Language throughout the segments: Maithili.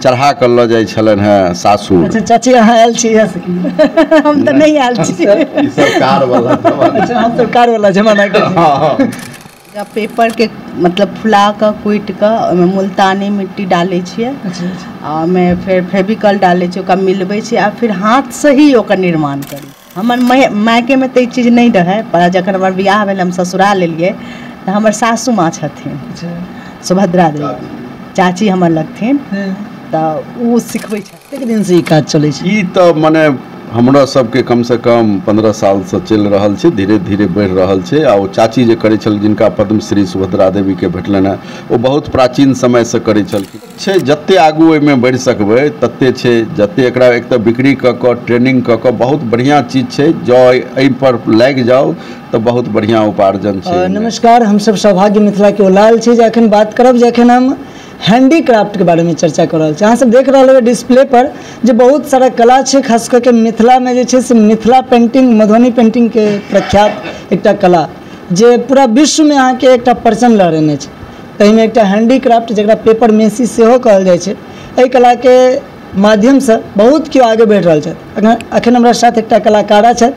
चढ़ा कऽ लऽ जाइ छलनि हेँ सासुर। अच्छा चाची, अहाँ आयल छी? हम तऽ नहि आयल छी। ई सरकार वाला जमाना। अच्छा, हम सरकार वाला जमाना के छी। हँ। पेपर के मतलब फुला कऽ कुटि कऽ ओहिमे मुल्तानी मिट्टी डालै छियै। अच्छा अच्छा। आ ओहिमे फेर फेविकॉल डालै छियै, ओकरा मिलबै छियै आ फिर हाथसँ ही ओकर निर्माण करै। हमर मायकेमे तऽ ई चीज नहि रहै, पर जखन हमर बियाह भेल, हम ससुराल एलियै तऽ हमर सासू माँ छथिन। अच्छा। सुभद्रा देवी चाची हमर लगथिन। तऽ ओ सिखबै छथिन। कतेक दिनसँ ई काज चलै छै? ई तऽ मने हमरा सबके कमसँ कम 15 सालसँ चलि रहल छै, धीरे धीरे बढ़ि रहल छै। आ ओ चाची जे करै छल, जिनका पद्मश्री सुभद्रा देवीके भेटलनि हेँ, ओ बहुत प्राचीन समयसँ करै छलखिन। छै जते आगू ओहिमे बढ़ि सकबै तते छै, जते एकरा एक तऽ बिक्री कऽ कऽ ट्रेनिंग कऽ कऽ बहुत बढ़िआँ चीज छै। जँ एहिपर लागि जाउ तऽ बहुत बढ़िआँ उपार्जन छै। नमस्कार, हमसब सौभाग्य मिथिला के लाल छी जे अखन बात करब जे अखन हम हैंडीक्राफ्ट के बारे में चर्चा कर रहल छी। अहाँ सब देख रहल हेबै डिस्प्ले पर जे बहुत सारा कला छै, खास कऽ के मिथिला में जे छै से मिथिला पेंटिंग, मधुबनी पेंटिंग के प्रख्यात एकटा कला जे पूरा विश्व में अहाँके एकटा परचम लहरेने छै। ताहिमे एकटा हैंडीक्राफ्ट जकरा पेपर मेसी सेहो कहल जाइ छै, एहि कलाके माध्यमसँ बहुत केओ आगे बढ़ि रहल छथि। अखन हमरा साथ एकटा कलाकारा छथि,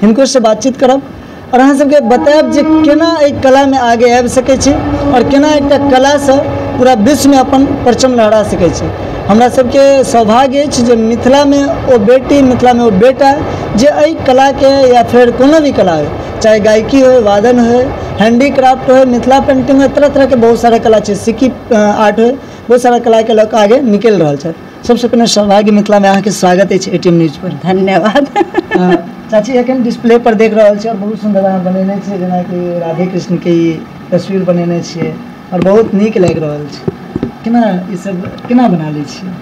हिनको से बातचीत करब और अहाँ सबके बतायब जे केना एहि कलामे आगे आबि सकै छी और केना एकटा कलासँ पूरा विश्वमे अपन परचम लहरा सकै छी। हमरा सबके सौभाग्य अछि जे मिथिलामे ओ बेटी, मिथिलामे ओ बेटा जे एहि कलाके या फेर कोनो भी कला होइ, चाहे गायकी होइ, वादन होइ, हैंडीक्राफ्ट होइ, मिथिला पेंटिंग होइ, तरह तरहके बहुत सारा कला छै, सिक्की आर्ट होइ, बहुत सारा कलाके लऽ कऽ आगे निकलि रहल छथि। सबसँ पहिने सौभाग्य मिथिलामे अहाँके स्वागत अछि एटीएम न्यूज पर। धन्यवाद। चाची, एखन डिस्प्ले पर देख रहल छी और बहुत सुन्दर अहाँ बनेने छियै, जेनाकि राधे कृष्ण के ई तस्वीर बनेने छियै और बहुत नीक लागि रहल छै। केना ई सब केना बना लै छियै?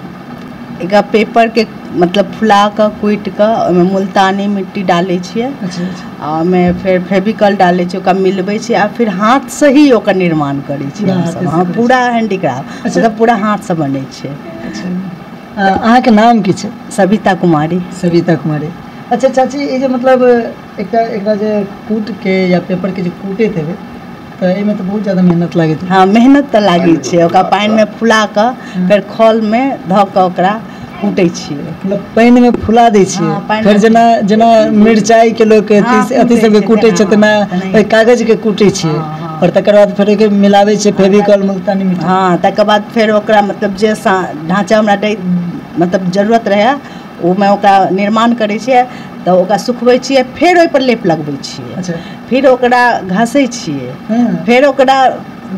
एकरा पेपर के मतलब फुला कऽ कुटि कऽ ओहिमे मुल्तानी मिट्टी डालै छियै। अच्छा अच्छा। आ ओहिमे फेर फेविकॉल डालै छियै, ओकरा मिलबै छियै आ फिर हाथसँ ही ओकर निर्माण करै छियै पूरा हमसब। हाथेसँ हँ, करै पूरा हैंडीक्राफ्ट। अच्छा। मतलब पूरा हाथसँ बनै छै। अच्छा, अहाँके नाम की छै? सविता कुमारी। सविता कुमारी। अच्छा चाची, ई जे मतलब एकटा एकरा जे कूट के या पेपर के जे कूटैत हेबै तऽ एहिमे तऽ बहुत ज्यादा मेहनत लागैत हेतै। हँ, मेहनत तऽ लागै छै। ओकरा पानिमे फुला कऽ फेर खलमे धऽ कऽ ओकरा कूटै छियै। मतलब पानिमे फुला दै छियै? हँ, पानिमे। फेर जेना जेना मिरचाई के लोक हँ, अथी सबके कूटै कुटै छै, छै तेना हँ, ओहि कागज के कुटै छियै? हँ, हँ। और तकर बाद फेर ओहिके मिलाबै छियै फेविकॉल मुल्तानी मिट्टी? हँ, तकर बाद फेर ओकरा मतलब जे ढाँचा हमरा दै मतलब जरूरत रहै ओहिमे ओकरा निर्माण करै छियै, तऽ ओकरा सुखबै छियै, फेर ओहिपर लेप लगबै छियै। अच्छा। फिर ओकरा घसै छियै। फेर ओकरा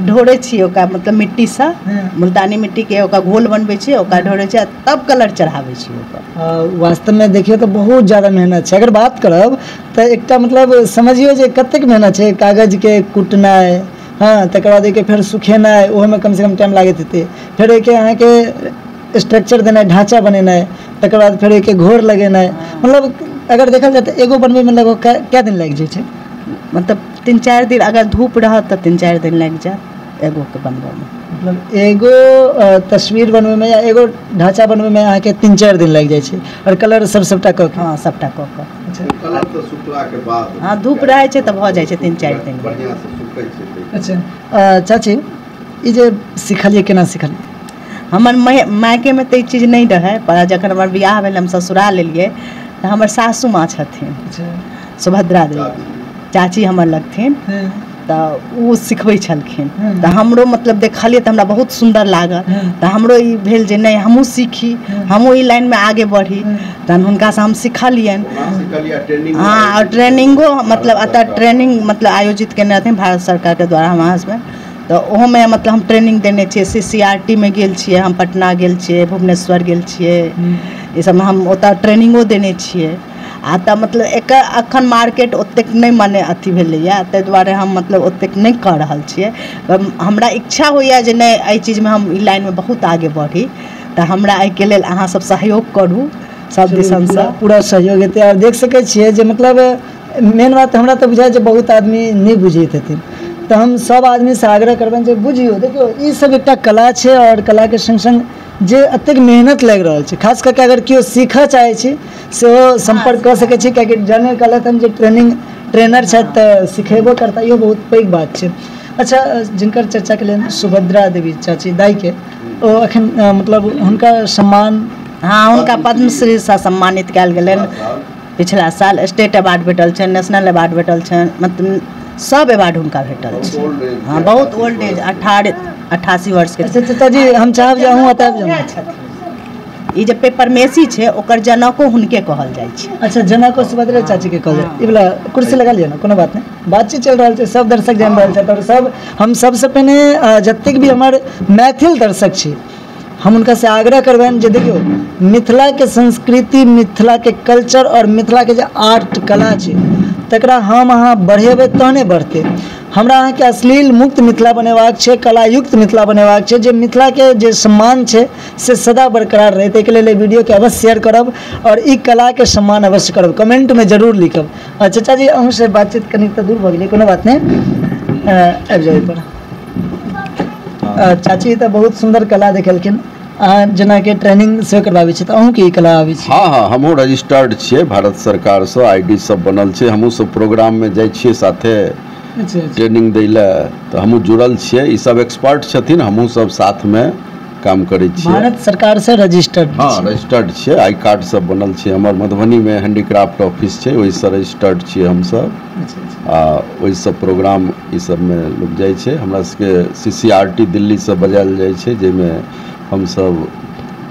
ढोरै छियै, ओकरा मतलब मिट्टीसँ मुल्तानी मिट्टीके ओकरा घोल बनबै छियै, ओकरा ढोरै छियै आ तब कलर चढ़ाबै छियै ओकर। वास्तवमे देखियौ तऽ बहुत ज्यादा मेहनत छै। अगर बात करब तऽ एकटा मतलब समझियौ जे कतेक मेहनत छै कागजके कुटनाइ, हँ, तकर बाद ओहिके फेर सुखेनाइ, ओहोमे कमसँ कम टाइम लागैत हेतै, फेर ओहिके अहाँके स्ट्रक्चर देनाइ, ढाँचा बनेनाइ, तकर बाद फेर ओहिके घोर लगेनाइ। मतलब अगर देखल जाय तऽ एगो बनबैमे लगभग कए दिन लागि जाइ छै? मतलब 3-4 दिन, अगर धूप रहत तऽ 3-4 दिन लागि जायत एगोके बनबैमे। मतलब एगो तस्वीर बनबैमे या एगो ढाँचा बनबैमे अहाँके 3-4 दिन लागि जाइ छै और कलर सब सबटा कऽ के? हँ, सबटा कऽ कऽ। अच्छा। कलर तऽ सुखलाके बाद। हँ, धूप रहै छै तऽ भऽ जाइ छै 3-4 दिन। बढ़िआँसँ सुखै छै तऽ। अच्छा, चाची, ई जे सिखलियै, केना सिखलियै? हमर मायकेमे तऽ ई चीज नहि रहै, पर जखन हमर बियाह भेल, हम ससुराल एलियै तऽ हमर सासू माँ छथिन। अच्छा। सुभद्रा देवी चाची हमर लगथिन। तऽ ओ सिखबै छलखिन। तऽ हमरो मतलब देखलियै तऽ हमरा बहुत सुन्दर लागल। तऽ हमरो ई भेल जे नहि, हमहूँ सीखी, हमहूँ ई लाइनमे आगे बढ़ी। तहन हुनकासँ हम सिखलियनि। ओना सिखलियै, ट्रेनिंग? हँ, आओर ट्रेनिंगो मतलब एतऽ ट्रेनिंग मतलब आयोजित केने रहथिन भारत सरकारके द्वारा हमर हसबैंड, तऽ ओहोमे मतलब हम ट्रेनिंग देने छियै। CCRT मे गेल छियै हम, पटना गेल छियै, भुवनेश्वर गेल छियै, ई सबमे हम ओतऽ ट्रेनिंगो देने छियै। आ तऽ मतलब एकर अखन मार्केट ओतेक नहि मने अथी भेलैए, ताहि दुआरे हम मतलब ओतेक नहि कऽ रहल छियै। हमरा इच्छा होइए जे नहि, एहि चीजमे हम ई लाइनमे बहुत आगे बढ़ी, तऽ हमरा एहिके लेल अहाँ सब सहयोग करू सब दिसनसँ। पूरा पूरा सहयोग हेतै। आओर देख सकै छियै जे मतलब मेन बात हमरा तऽ बुझाइ जे बहुत आदमी नहि बुझैत हेथिन, तऽ हम सब आदमीसँ आग्रह करबनि जे बुझियौ। देखियौ, ई सब एकटा कला छै और कलाके संग संग जे एतेक मेहनत लागि रहल छै, खास कऽ के अगर केओ सीखऽ चाहै छी सेहो सम्पर्क कऽ सकै छी, कियाकि जने कहलथि हन जे ट्रेनर छथि तऽ सिखेबो करता, इहो बहुत पैघ बात छै। अच्छा, जिनकर चर्चा के लेल सुभद्रा देवी चाची दाई के, ओ अखन मतलब हुनका सम्मान? हाँ, हुनका पद्मश्री से सम्मानित कयल गेलनि पिछला साल। स्टेट अवार्ड भेटल छनि, नेशनल अवार्ड भेटल छनि, मतलब सब अवार्ड हुनका भेटल छै। हाँ, बहुत ओल्ड एज, 88 वर्ष के। अच्छा चाचा जी, हम चाहब जे अहूँ एतऽ आबि जाउ। ई जे पेपर मेसी छै ओकर जनको हुनके कहल जाइ छै। अच्छा, जनको सुभद्रा चाची के कहल जाइ। ई वाला कुर्सी लगा लिअ ने, कोनो बात नहि, बातचीत चलि रहल छै, सब दर्शक जानि रहल छथि। आओर सब हम सबसँ पहिने जतेक भी हमर मैथिल दर्शक छी, हम हुनका से आग्रह करबनि जे देखियौ मिथिलाके संस्कृति, मिथिलाके कल्चर आओर मिथिलाके जे आर्ट कला छै तकरा हम अहाँ बढ़ेबै तहने बढ़तै। हमरा अहाँके अश्लील मुक्त मिथिला बनेबाक छै, कलायुक्त मिथिला बनेबाक छै, जे मिथिलाके जे सम्मान छै से सदा बरकरार रहतै। एहिके लेल एहि वीडियोके अवश्य शेयर करब आओर ई कलाके सम्मान अवश्य करब, कमेंटमे जरूर लिखब। चाचा जी, अहूँसँ बातचीत कनि तऽ दूर भऽ गेलै, कोनो बात नहि, आबि जाउ एहिपर। चाची तऽ बहुत सुन्दर कला देखेलखिन। अहाँ जेनाकि ट्रेनिंग सेहो करबाबै छी, तऽ अहूँके ई कला आबै छै? हाँ हाँ, हमहूँ रजिस्टर्ड छियै भारत सरकारसँ, I D सब बनल छै, हमहूँ सब प्रोग्राममे जाइ छियै साथे ट्रेनिंग दै लए, तऽ हमहूँ जुड़ल छियै। ई सब एक्सपर्ट छथिन, हमहूँ सब साथमे काम करै छियै। भारत सरकारसँ रजिस्टर्ड? हाँ, रजिस्टर्ड छियै, I card सब बनल छै हमर। मधुबनीमे हैंडीक्राफ्ट ऑफिस छै, ओहिसँ रजिस्टर्ड छियै हमसब। आ ओहिसँ प्रोग्राम ई सबमे लोक जाइ छै। हमरा सबके CCRT दिल्लीसँ बजायल जाइ छै, जाहिमे हमसब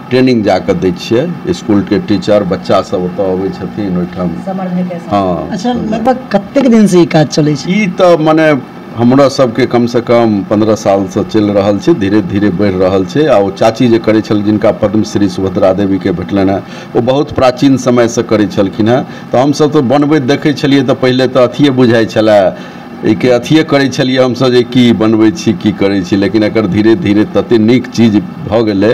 ट्रेनिंग जाकऽ दै छियै। स्कूलके टीचर बच्चा सब ओतऽ अबै छथिन ओहिठाम। हाँ। अच्छा, लगभग कतेक दिनसँ ई काज चलै छै? ई तऽ मने हमरा सबके कमसँ कम 15 सालसँ चलि रहल छै, धीरे धीरे बढ़ि रहल छै। आ ओ चाची जे करै छल, जिनका पद्मश्री सुभद्रा देवीके भेटलनि हेँ, ओ बहुत प्राचीन समयसँ करै छलखिन हेँ। तऽ हमसब तऽ बनबैत देखै छलियै तऽ पहिले तऽ अथिए बुझाइ छलै, एहिके अथिए करै छलियै हमसब जे की बनबै छी, की करै छी। लेकिन एकर धीरे धीरे तते नीक चीज भऽ गेलै।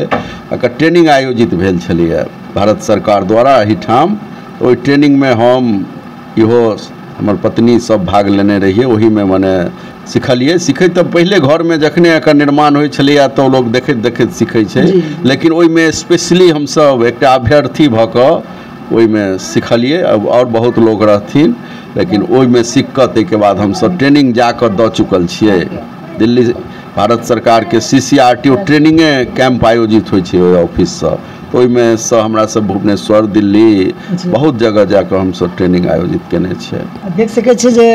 एकर ट्रेनिंग आयोजित भेल छलैए भारत सरकार द्वारा एहिठाम। ओहि ट्रेनिंगमे हम इहो हमर पत्नी सब भाग लेने रहियै। ओहिमे मने सिखलियै। सिखैत तऽ पहिले घरमे जखने एकर निर्माण होइ छलैए तऽ लोक देखैत देखैत सिखै छै, लेकिन ओहिमे स्पेशली हमसब एकटा अभ्यर्थी भऽ कऽ ओहिमे सिखलियै। आओर बहुत लोक रहथिन, लेकिन ओहिमे सीख कऽ ताहिके बाद हमसब ट्रेनिंग जाकऽ दऽ चुकल छियै दिल्ली भारत सरकारके CCRT ट्रेनिंगे कैंप आयोजित होइ छै ओहि ऑफिससँ। तऽ ओहिमे सँ हमरा सब भुवनेश्वर, दिल्ली, बहुत जगह जाकऽ हमसब ट्रेनिंग आयोजित केने छियै। देख सकै छियै जे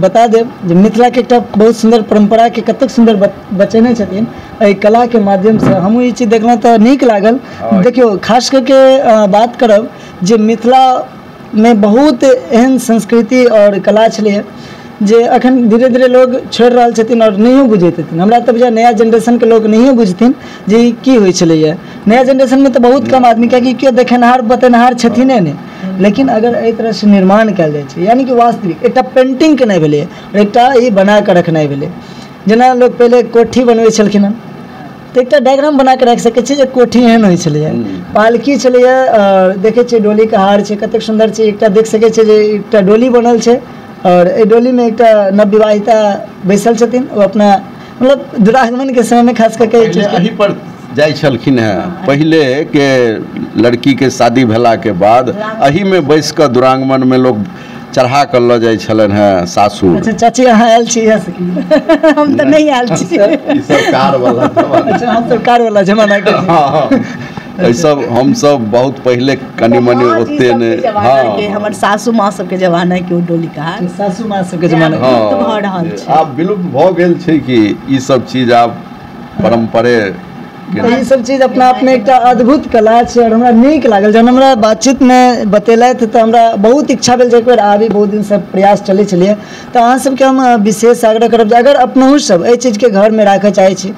बता देब जे मिथिलाके एकटा बहुत सुन्दर परम्पराके कतेक सुन्दर बचेने छथिन एहि कलाके माध्यमसँ। हमहूँ ई चीज देखलहुँ तऽ नीक लागल। देखियौ, खास करके बात करब जे मिथिलामे बहुत एहन संस्कृति आओर कला छलैए जे अखन धीरे धीरे लोग छोड़ि रहल छथिन आओर नहियो बुझैत हेथिन। हमरा तऽ बुझाइए नया जेनरेशनके लोक नहियो बुझथिन जे ई की होइ छलैए। नया जेनरेशनमे तऽ बहुत कम आदमी, कियाकि केओ देखेनहार बतेनहार छथिने नहि। लेकिन अगर एहि तरहसँ निर्माण कयल जाइ छै, यानि कि वास्तविक एकटा पेन्टिंग केनाइ भेलै आओर एकटा ई बना कऽ रखनाइ भेलै। जेना लोक पहिले कोठी बनबै छलखिन हँ तऽ एकटा डायग्राम बना कऽ राखि सकै छी जे कोठी एहन होइ छलैए, पालकी छलैए। देखै छियै डोलीके हार छै, कतेक सुन्दर छै। एकटा देख सकै छियै जे एकटा डोली बनल छै आओर एहि डोलीमे एकटा नवविवाहिता बैसल छथिन। ओ अपना मतलब दुरागमनके समयमे खास कऽ के एहि पर जाइ छलखिन हेँ। पहिले के लड़कीके शादी भेलाके बाद एहिमे बैस कऽ दुरागमनमे लोक चढ़ा कऽ लऽ जाइ छलनि हेँ सासुर। अच्छा चाची, अहाँ आयल छी? हम तऽ नहि आयल छी। सरकार वाला। अच्छा, हम सरकार वाला जमाना के। हाँ, सब हमसब बहुत पहिले कनि मनि ओते नहि। हाँ, हमर सासू माँ सबके जमाना के डोली कहार, सासू माँ सबके जमाना। हाँ, आब विलुप्त भऽ गेल छै कि ई सब चीज आब परम्परे। ई सब चीज अपना आपमे एकटा अद्भुत कला छै आओर हमरा नीक लागल। जहन हमरा बातचीतमे बतेलथि तऽ हमरा बहुत इच्छा भेल जे एक बेर आबी। बहुत दिनसँ प्रयास चलै छलियै। तऽ अहाँ सबके हम विशेष आग्रह करब जे अगर अपनहु सब एहि चीजके घरमे राखऽ चाहै छी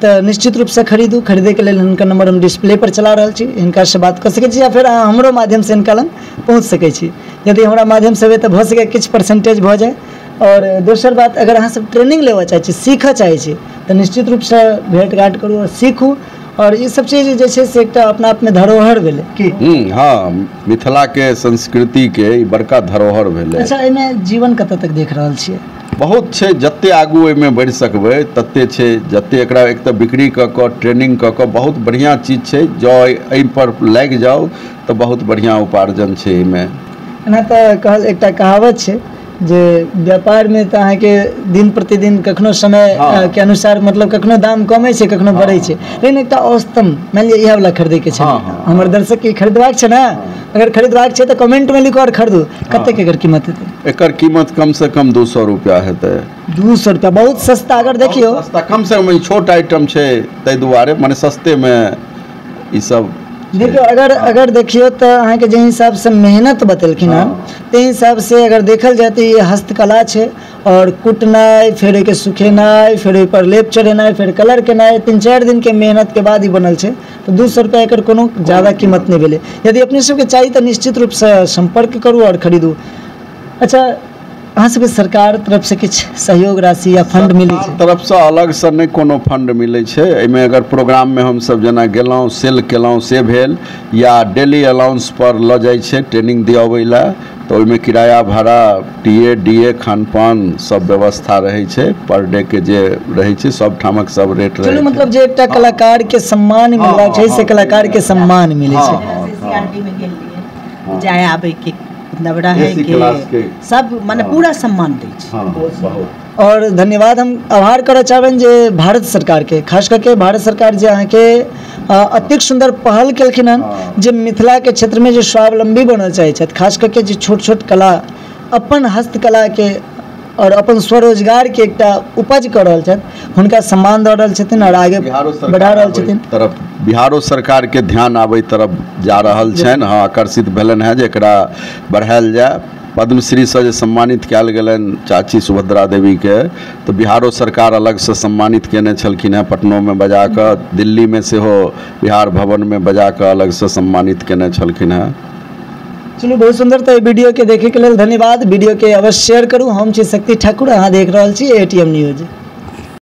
तऽ निश्चित रूपसँ खरीदू। खरीदैके लेल हिनकर नंबर हम डिस्प्ले पर चला रहल छी, हिनकासँ बात कऽ सकै छी या फेर अहाँ हमरो माध्यमसँ हिनका लग पहुँच सकै छी। यदि हमरा माध्यमसँ एबै तऽ भऽ सकैए किछु परसेंटेज भऽ जाय। और दोसर बात, अगर अहाँ सब ट्रेनिंग लेबऽ चाहै छी, सीखऽ चाहै छी तऽ निश्चित रूपसँ भेँट घाट करू आओर सीखू। और ई सब चीज जे छै से एकटा अपना आपमे धरोहर भेलै की? हाँ, मिथिलाके संस्कृतिके ई बड़का धरोहर भेलै। अच्छा, एहिमे जीवन कतऽ तक देख रहल छियै? बहुत छै, जते आगू एहिमे बढ़ि सकबै तते छै। जते एकरा एक तऽ बिक्री कऽ कऽ ट्रेनिंग कऽ कऽ बहुत बढ़िआँ चीज छै। जँ एहिपर लागि जाउ तऽ बहुत बढ़िआँ उपार्जन छै एहिमे। एना तऽ कहल एकटा कहावत छै जे व्यापारमे तऽ अहाँके दिन प्रतिदिन कखनो समय के अनुसार मतलब कखनो दाम कमै छै, कखनो बढ़ै छै, लेकिन एकटा औसतन मानि लिअ इएह वला खरीदैके छै, हमर दर्शकके खरीदबाक छै ने, अगर खरीदबाक छै तऽ कमेंटमे लिखू आओर खरीदू। कतेक एकर कीमत हेतै? एकर कीमत कम से कम 200 रुपया हेतै। 200 रुपया बहुत सस्ता। अगर देखियौ सस्ता, कम से कम छोट आइटम छै ताहि दुआरे माने सस्तेमे ई सब। देखियौ अगर अगर देखियौ तऽ अहाँके जाहि हिसाबसँ मेहनत बतेलखिन हँ ताहि हिसाबसँ अगर देखल जाय तऽ ई हस्तकला छै, आओर कुटनाइ, फेर ओहिके सुखेनाइ, फेर ओहिपर लेप चढ़ेनाइ, फेर कलर केनाइ, 3-4 दिनके मेहनतके बाद ई बनल छै। तऽ 200 रुपया एकर कोनो ज़्यादा कीमत नहि भेलै। यदि अपने सबके चाही तऽ निश्चित रूपसँ सम्पर्क करू आओर खरीदू। अच्छा, अहाँ सबके सरकार तरफसँ किछु सहयोग राशि या फंड मिलै छै? तरफसँ अलगसँ नहि कोनो फंड मिलै छै। एहिमे अगर प्रोग्राममे हमसब जेना गेलहुँ, सेल केलहुँ से भेल, या डेली अलाउंस पर लऽ जाइ छै ट्रेनिंग दियाबै लए, तऽ ओहिमे किराया भाड़ा, टी ए डी ए, खान पान सब व्यवस्था रहै छै। पर डे के जे रहै छै सब ठामक सब रेट रहै। चलू, मतलब जे एकटा कलाकार के सम्मान मिलबाक छै से कलाकार के सम्मान मिलै छै। जाय आबै के मतलब रहै के सब माने पूरा सम्मान दै छै। और धन्यवाद हम आभार करऽ चाहबनि जे भारत सरकार के, खास करके भारत सरकार जे अहाँके अतेक सुन्दर पहल केलखिन हन जे मिथिला के क्षेत्र में जे स्वावलंबी बनऽ चाहै छथि, खास करके जे छोट छोट कला अपन हस्तकला के और अपन स्वरोजगार के एकटा उपज कऽ रहल छथि, हुनका सम्मान दऽ रहल छथिन और आगे बढ़ा रहल छथिन। तरफ बिहारो सरकार के ध्यान आबै तरफ जा रहल छनि। हाँ, आकर्षित भेलनि हेँ जे एकरा बढ़ायल जाय। पद्मश्रीसँ जे सम्मानित कयल गेलनि चाची सुभद्रा देवीके, तऽ बिहारो सरकार अलगसँ सम्मानित केने छलखिन हेँ, पटनोमे बजा कऽ, दिल्लीमे सेहो बिहार भवनमे बजा कऽ अलगसँ सम्मानित केने छलखिन हेँ। चलू, बहुत सुंदर। तऽ वीडियो के देखे के लेल धन्यवाद। वीडियो के अवश्य शेयर करू। हम छी शक्ति ठाकुर, अहाँ देख रहल छी ATM news.